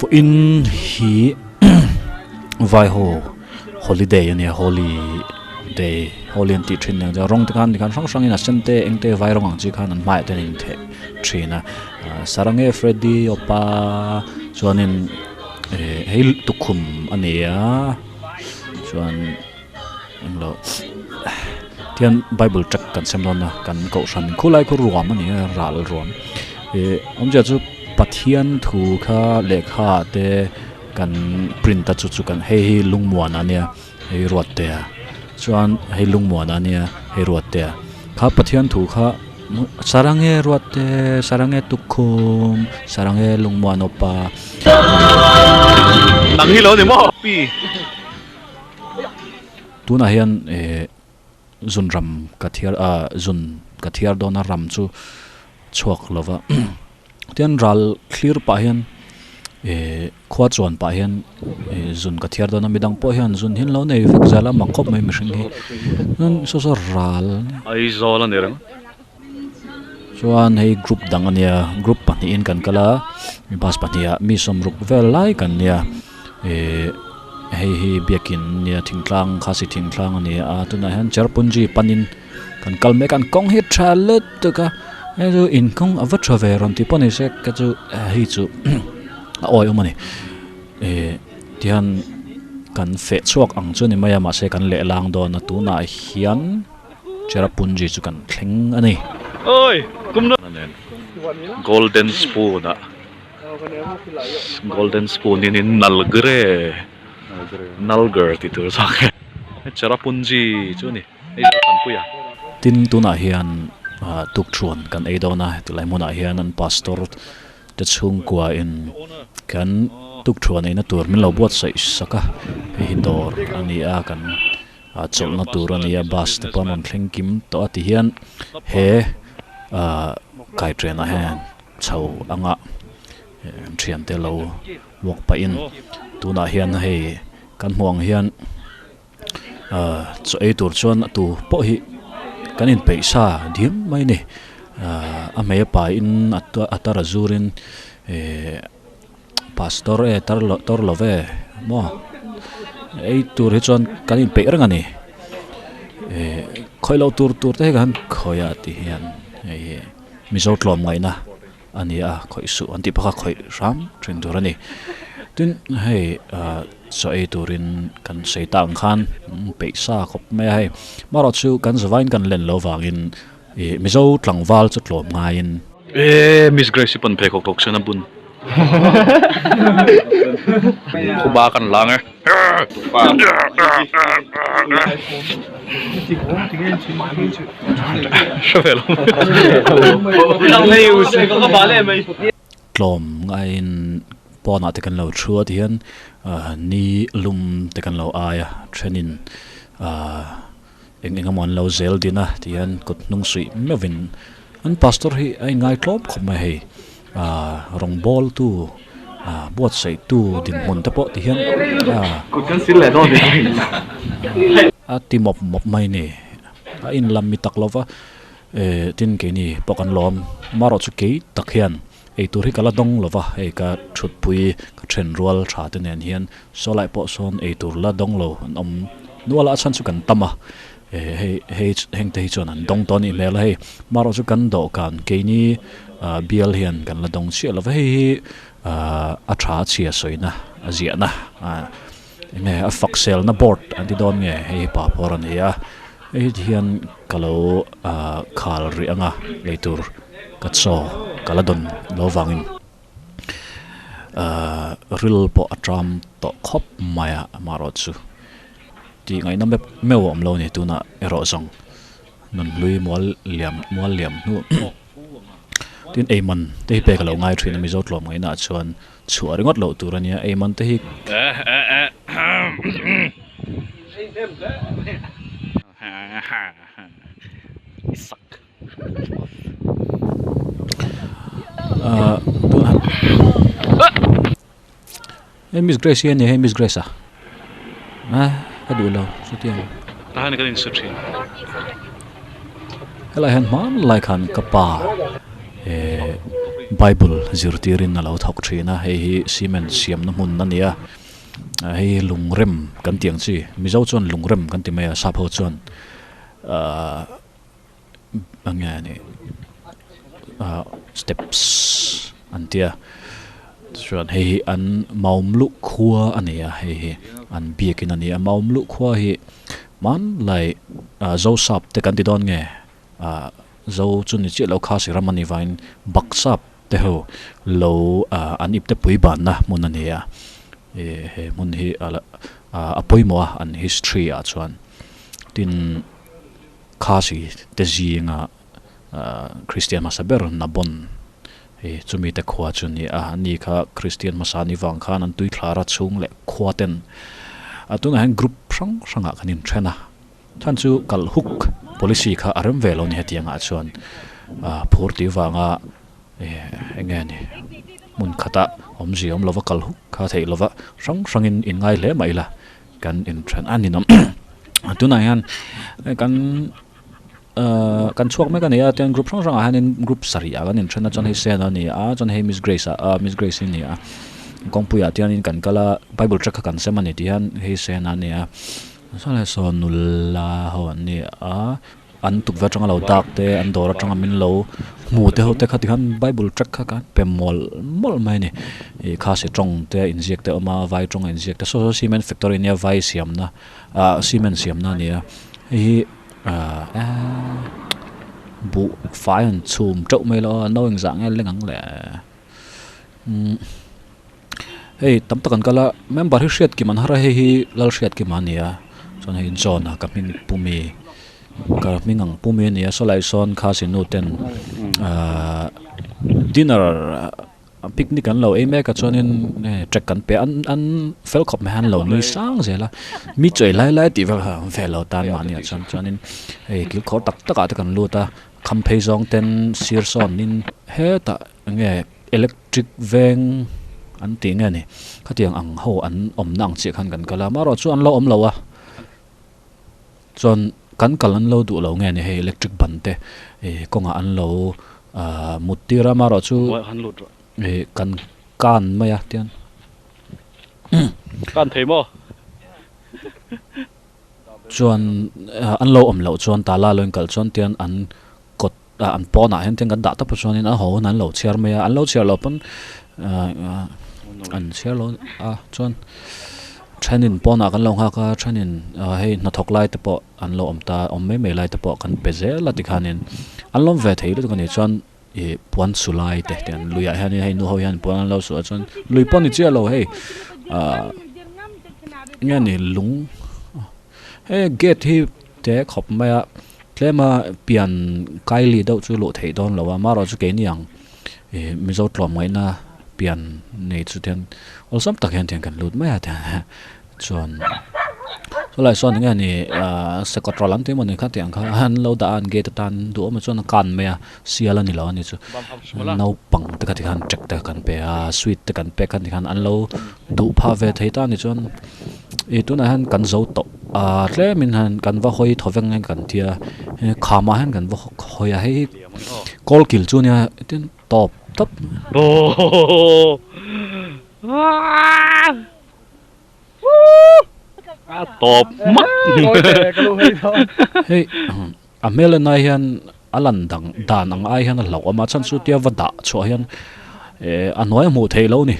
Vawiin hi vai ho holiday a nia holi day holi an tih thin nen chuan rawng te khan tikhan hrang hrangin a sen te eng te vai rawng ang chi khan an hmaiah te an intheh thin a sarange freddy awpa chuanin eh hei tukhum a ni a chuan. Englo tihian bible tract kan sem dawn a kan kohhran khulai khu ruam a ni a ral ruam ih awmzia chu Pathian thu kha lehkha ah te kan print a chu chu kan hei hi lungmuan a nia hei ruat te a chuan hei lungmuan a nia hei ruat te a kha Pathian thu kha sarange ruat te sarange tukhum sarange lungmuan awpa. Nang hi lo ni maw pi. Tunah hian eh zun ram ka thiar ah zun ka thiar dawn a ram chu chhuak lo va tian ral thlir pah hian eh khua chuan pah hian eh zun ka thiar dawn a midang pawh hian zun hi an lo nei vek zel a mak khawp mai mihring hi chuan saw saw ral Aizawl a ni reng. Chuan hei group dang a nia group pahnihin kan kal a bus pahnih ah mi sawmruk vel lai kan nia ihh hei hi biakin nia thingtlang khasi thingtlang a ni a tunah hian cherrapunji panin kan kal mek a an kawng hi a tha lutuk a hei chu in kawng a va tha ve rawn tih pawh ni se ka chu hei chu a awi awm a ni ihh tihian kan feh chhuak ang chu a ni mai a mahse kan lehlang dawn a tunah hian. Cherrapunji chu kan thleng a ni. Oi! Kum na nen Golden Spoon ah Golden Spoon in in Nalgre Nalger tih tur zawk e Cherrapunji chu a ni hei chu Thanpuia. Tin tunah hian tukthuan kan ei dawn a tilai hmunah hian an pastor te chhungkua in kan tukthuan eina tur min lo buatsaih sak a hei hi dawr a ni a kan. ah chawlhna tur a ni a bus te pawh an rawn thleng kim tawh a ti hian he ah kaiṭenah hian chho anga thiante lo walk pahin tunah hian hei kan hmuh ang hian ah chaw ei tur chuan a tu pawh hi kan inpeih sa diam mai a ni ah a hmei a pain a tar a zurin eh. Pastor e tar lo tor lo ve maw ei tur hi chuan kan inpeih reng a ni eh khawih loh tur tur te hi kan khawih a ti hian hei hi mizo tlawm ngaihna a ni a khawih suh an tih bawk a khawih hram thin tur a ni tin hei ah chaw ei turin kan sawi tak ang khan peih sa khawp mai a hei marawh chu kan zavaiin kan len loh vangin ih mizo tlangval chu tlawm ngaiin. Eee Miss Grace hi pawn pheikhawk thawk chuan a bun. Khuba kan lang e. Hre ve lo. Tlawm ngaiin pawnah te kan lo thu a ti hian ni lum te kan lo ai a thenin ahh. Eng eng emaw an lo zel din a ti hian kut hnung suih meuhin an pastor hi a inngai tlawm khawp mai hei ah rawngbawl tu ah buatsaih tu dinhmun te pawh ti hian ah a ti mawp mawp mai a ni a inlam mi tak lova eh tin keini pawh kan lawm amaherawh chu kei tak hian eitur hi ka la dawng lova hei ka thutpui ka then rual tha te nen hian Saw lai pawh sawn eitur la dawng lo an awm nual a, a chhan chu kan tam a, eh hei hei heng te hi chuan an dawng tawh a nih hmel a hei marawh chu kan dawhkan keini ah bial hian kan la dawng chiah lo va hei hi ah a tha chhia sawina a ziahna ah eng nge a fak selna board an ti dawn nge hei hi pa pawr a ni a hei hi hian ka lo ah khal rih ang a eitur ka chaw ka la dawn lo vangin. Ahh ril pawh a ṭam tawh khawp mai a amaherawh chu tih ngaihna meuh meuh a awm lo a ni tunah erawh zawng nunhlui mual liam mual liam hnu tin eiman te hi pek a lo ngai thin a mizo tlawm ngaihna ah chuan chhuah ringawt loh tur a nia eiman te hi. Ahh tunah hei miss grace hi a ni hei miss grace a ah ka duh lo chutiang. Tah hian kan insu thin. Helai hian hmanlai khan ka pa eh bible zirtirin a lo thawk thin a, hei hi cement siamna hmun a ni a, hei hi lungrem kan tih ang chi mizo chuan lungrem kan ti mai a sap ho chuan ahh eng nge ni ahh steps an tia chuan hei hi an maumluh khua a ni a hei hi an biakin a ni a maumluh khua hi hmanlai ah zosap te kan ti dawn nge ah zo chu ni chiah lo khasi ram a nih vangin baksap te ho lo ah an ipte pui banna hmun a ni a ih he hmun hi a pawimawh a an history ah chuan tin. Khasi te zinga Kristian hmasa ber Nabon hi chumi te khua chu ni a, ani kha Kristian hmasa ni vang khan an tuithlara chhung leh khua ten a tunah hian group hrang hrangah kan inthen a, chhan chu kal huk policy kha a rem ve lo ni hetiangah chuan phur tih vanga eng nge ni hmun khata awmzia awm lova kal huk kha theih lova hrang hrangin inngai hle mai la. Kan inthen a ninawm tunah hian kan ahh kan chhuak mek a ni a tian group hrang hrangah hianin group sarih ah kan inthen a chuan hei Sena a ni a chuan hei Miss Grace ah ah Miss Grace hi a ni a kawngpuiah tianin kan kal a bible track kha kan sem a ni tih hian hei Sena a ni a chuan hei saw nula ho an ni a. An tukverh atanga lo dak te, an dawr atanga min lo hmu te ho te kha tikhan bible track kha kan pe mawlh mawlh mai a ni. Ih khasi tawng te inziak te a awm a, vai tawng inziak te saw saw cement factory nia vai siamna ah cement siamna a ni a. Hei hi ah buh fai an chhum teuh mai lo a, no engzah nge leng ang le umm hei tam tak an kal a member hi hriat kim an har a hei hi lal hriat kim a ni a chuan hei John a ka hming pumi ka hming ang pumi a ni a sawlai sawn khasi nu ten ahh dinner picnic an lo ei mek a chuanin track an pe a an an fel khawp mai a an lo nui sang zel a mi chawi lai lai tih vel kha an ve lo tan mahni ah chuan chuanin hei kilkhawr tak tak ah te kan lut a kham phei zawng ten sir sawnin hetah eng nge electric veng an tih nge ni khatiang ang ho an awmna ang chiah khan kan kal a amaherawhchu chu an lo awm lo a chuan kan kal an lo duh lo nge ni hei electric ban te ih kawngah an lo ah mut tir a amaherawhchu ih kan kan mai a tian kan thei maw chuan an lo awm loh chuan tala lo inkal chuan tian an kawt ah an pawnah hian tian kan dah tawp a chuanin a haw hun an lo chhiar mai a an lo chhiar loh pawn ah an chhiar lo a chuan thenin pawnah kan lo nghak a thenin ah hei hnathawk lai te pawh an lo awm ta awm mai mai lai te pawh kan pe zel a tikhanin an lawm ve thei lutuk a ni chuan ih puan su lai te tian luiah hianin hei nu ho hian puan an lo su a chuan lui pawh a ni chiah lo hei ah enge ni lung hei gate hi te khawp mai a tlema pian kaili deuh chu luh theih dawn lo a amaherawhchu chu keini ang ih mizo tlawmngaihna pian nei chu tiang awlsam tak hian tiang kan lut mai a tiang chuan chulai sawn enge ni ah sekawt lam te emaw ni kha tiang kha an lo dah a an gate atan duh awm chuan a kan mai a sial a ni lo a ni chu naupang te kha tikhan track te kan pe a sweet te kan pek kha tikhan an lo duh phah ve thei ta a ni chuan ih tunah hian kan zo tawh a tlemin hian kan va hawi thaw veng kan tia khamah hian kan va hawi a hei hi kawlkil chu nia tin tawp tawp. A tawp hmak. Hei a hmel en ai hian a lan dang dan ang ai hian a hlauh awm a chhan chu tia va dah chhuah hian eh a hnuai a hmuh theih loh a ni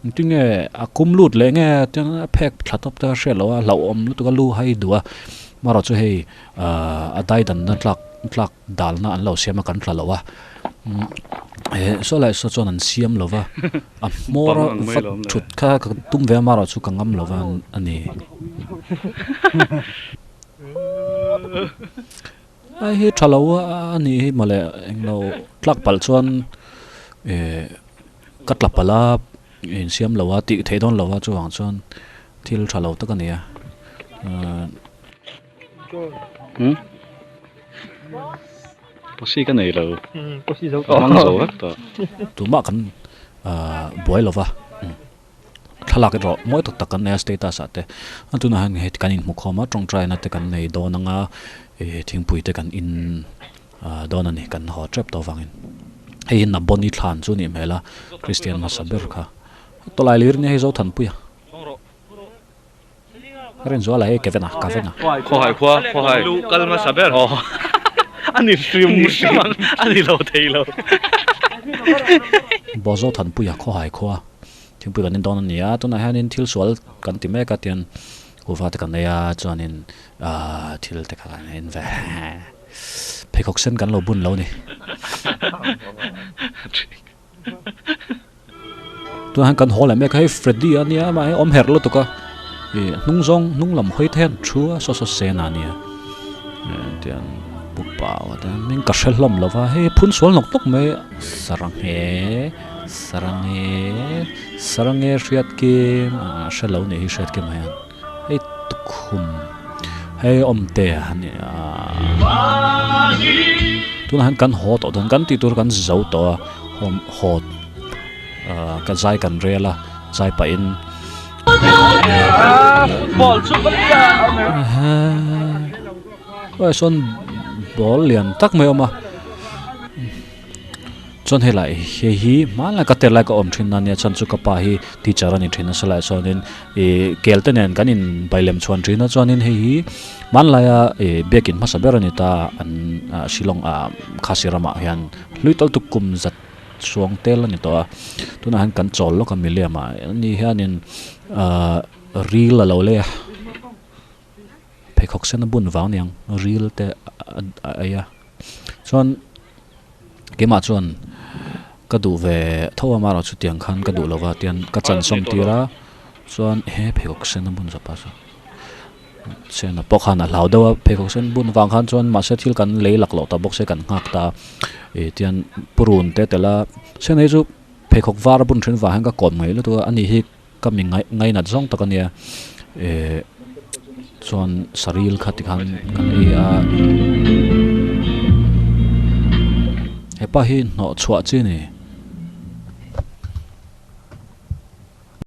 engtin nge a kum lut leh nge tiang a phek thla tawp te a hriat loh a hlauhawm lutuk a lu hai duh a amaherawhchu chu hei ah a daidanna tlak tlak dalna an lo siam a kan tla lo a eh saw lai saw chuan an siam lo va a hmawr a va thut kha ka tum ve a amaherawhchu chu ka ngam lo va a ni. Hei hi tha lo a nih hi mawle englo tlak palh chuan eh ka tla palh a insiam lo a tih theih dawn lo a chuvang chuan thil tha lo tak a ni a ahh. Posi ka nei lo ka hmang zo vek tawh. Tumah kan ahh buai lo va. Thlalak erawh mawi tak tak kan nei a status ah te a tunah hian hei kan inhmu khawm a tawngtaina te kan nei dawn ang a ih thingpui te kan in ah dawn a ni kan haw tep tawh avangin hei hi Naboni thlan chu a nih hmel a Kristian hmasa ber kha tawlai lir nia hei Zothanpuia. Rinzuala hi Kevin-a Kevin-a. Khawhai khua khawhai lu kal hmasa ber aw a ni hrim hrim ang a ni lo thei lo. Bozo Thanpuia khawhai khua thingpui kan in dawn a ni a tunah hianin thil sual kan ti mek a tian kuhva te kan ei a chuanin ahh thil te kha kan en ve pheikhawk sen kan lo bun lo ni. Tunah hian kan haw leh mek a hei Freddy a nia amah hi awm herh lutuk a ih hnung zawng hnung lam hawi te hian thu a saw saw sen a nia eh tiang pu pau te hming ka hre hlawm lo va hei phun sual nawk nawk mai saranghe saranghe saranghe hriat kim ah hre lo nih hi hriat kim hian hei tukhum hei awmte a ni a tunah hian kan haw tawh dawn kan tih tur kan zo tawh a haw ah ka zai kan rel a zai pahin khawiah sawn ball lian tak mai a awm a chuan helai hei hi hmanlai ka tel lai ka awm thin a nia chuan chu ka pa hi teacher a ni thin a salai chuanin ih kel te nen kan in bailem chhuan thin a chuanin hei hi hmanlaia ih biakin hmasa ber a ni ta an ah shillong ah khasi ramah hian hlui tawlh tuk kum zat chuang tel a ni tawh a tunah hian kan chawl lawk a miliam ah ani hianin ahh ril a lo lei a pheikhawk sen a bun vang aniang ril te a ei a chuan keimah chuan ka duh ve tho a amaherawh chu tiang khan ka duh lova tian ka chan sawm tir a chuan he pheikhawk sen a bun zawk a. Chhiana pawh khan a hlau deuh a pheikhawk sen bun vang khan chuan mahse thil kan lei lak loh ta bawk se kan nghak ta ih tian purun te tel a chhiana hi chu pheikhawk var a bun then vang hian ka kawm ngei lutuk a ani hi ka mi ngaih ngainat zawng tak a nia ih chuan saril kha tikhan kan ei a hepa hi hnawh chhuah chi a ni.